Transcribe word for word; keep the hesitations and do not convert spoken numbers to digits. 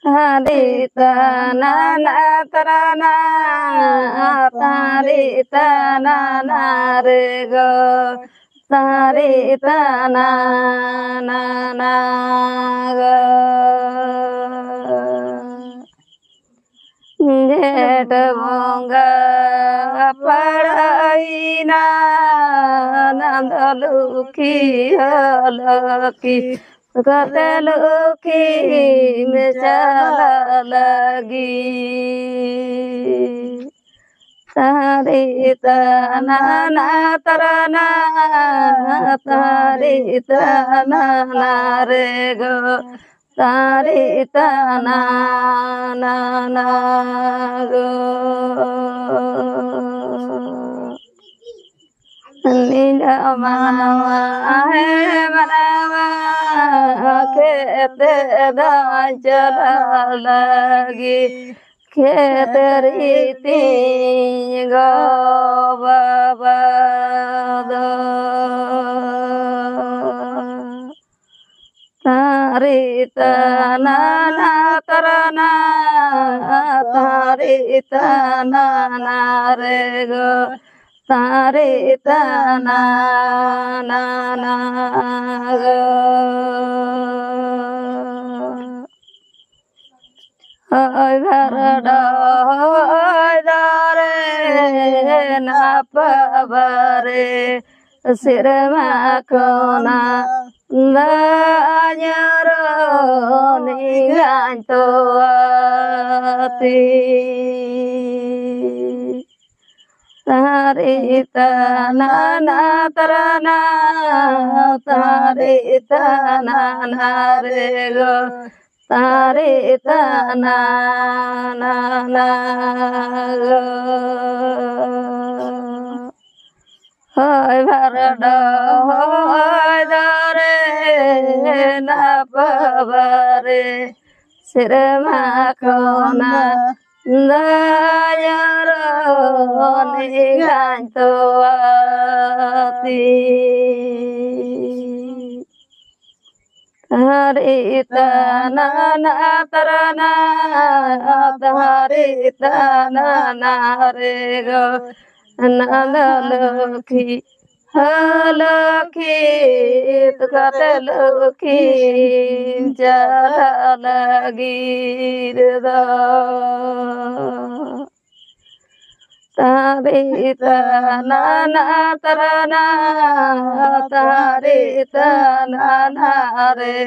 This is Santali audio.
ᱛᱟᱨᱤ ᱛᱟᱱᱟ ᱱᱟ ᱛᱟᱨᱟ ᱱᱟ, ᱛᱟᱨᱤ ᱛᱟᱱᱟ ᱱᱟ ᱨᱮ ᱜᱚ, ᱛᱟᱨᱤ ᱛᱟᱱᱟ ᱱᱟ ᱱᱟ ᱜᱚ᱾ ᱡᱷᱮᱸᱴ ᱵᱚᱸᱜᱟ ᱯᱟᱲᱟᱣᱮᱱᱟ, ᱱᱟᱱᱫᱚ ᱞᱩᱠᱷᱤ ᱦᱚ ᱞᱩᱠᱷᱤ, ᱠᱟᱛᱮ ᱞᱩᱠᱷᱤᱢ ᱪᱟᱞᱟᱜ ᱞᱟᱹᱜᱤᱫ᱾ ᱛᱟᱨᱤ ᱛᱟᱱᱟ ᱱᱟ ᱛᱟᱨᱟ ᱱᱟ, ᱛᱟᱨᱤ ᱛᱟᱱᱟ ᱱᱟ ᱨᱮ ᱜᱚ, ᱛᱟᱨᱤ ᱛᱟᱱᱟ ᱱᱟ ᱱᱟ ᱜᱚ᱾ ᱱᱤᱡ ᱢᱟᱱᱣᱟ ᱦᱮ ᱢᱟᱱᱣᱟ, ᱠᱷᱮᱛ ᱫᱟᱜ ᱪᱟᱞᱟᱜ ᱞᱟᱹᱜᱤᱫ, ᱠᱷᱮᱛ ᱨᱤᱛᱤᱧ ᱜᱚ ᱵᱟᱵᱟ ᱫᱚ᱾ ᱛᱟᱨᱤ ᱛᱟᱱᱟ ᱱᱟ ᱛᱟᱨᱟ ᱱᱟ, ᱛᱟᱨᱤ ᱛᱟᱱᱟ ᱱᱟ ᱨᱮ ᱜᱚ, ᱛᱟᱨᱤ ᱛᱟᱱᱟ ᱱᱟ ᱱᱟ ᱜᱚ᱾ ᱦᱚᱭ ᱵᱷᱟᱨᱰᱚ ᱦᱚᱭ ᱫᱟᱨᱮ ᱱᱟᱯᱟ ᱵᱟᱨᱮ, ᱥᱮᱨᱢᱟ ᱠᱷᱚᱱᱟᱜ ᱫᱟᱜ ᱧᱚᱨᱚ ᱱᱤᱜᱟᱧ ᱛᱚᱣᱟ ᱛᱤ᱾ ᱛᱟᱨᱤ ᱛᱟᱱᱟ ᱱᱟ ᱛᱟᱨᱟ ᱱᱟ, ᱛᱟᱨᱤ ᱛᱟᱱᱟ ᱱᱟ ᱨᱮ ᱜᱚ, ᱛᱟᱨᱤ ᱛᱟᱱᱟ ᱱᱟ ᱱᱟ ᱜᱚ᱾ ᱦᱚᱭ ᱵᱷᱟᱨᱰᱚ ᱦᱚᱭ ᱫᱟᱨᱮ ᱱᱟᱯᱟ ᱵᱟᱨᱮ, ᱥᱮᱨᱢᱟ ᱠᱷᱚᱱᱟᱜ ᱫᱟᱜ ᱧᱚᱨᱚ ᱱᱤᱜᱟᱧ ᱛᱚᱣᱟ ᱛᱤ᱾ ᱦᱟᱨᱤ ᱛᱟᱱᱟ ᱱᱟ ᱛᱟᱨᱟᱱᱟ, ᱦᱟᱨᱤ ᱛᱟᱱᱟ ᱱᱟ ᱨᱮ ᱜᱚ, ᱱᱟᱫᱟ ᱞᱚᱠᱷᱤ, ᱦᱟ ᱞᱚᱠᱷᱤ, ᱛᱩᱠᱟᱛᱮ ᱞᱚᱠᱷᱤ, ᱪᱟᱞᱟ ᱞᱟᱹᱜᱤᱫ ᱫᱚ᱾ ᱛᱟᱨᱤ ᱛᱟᱱᱟ ᱱᱟ ᱛᱟᱨᱟᱱᱟ, ᱛᱟᱨᱤ ᱛᱟᱱᱟ ᱱᱟ ᱨᱮ᱾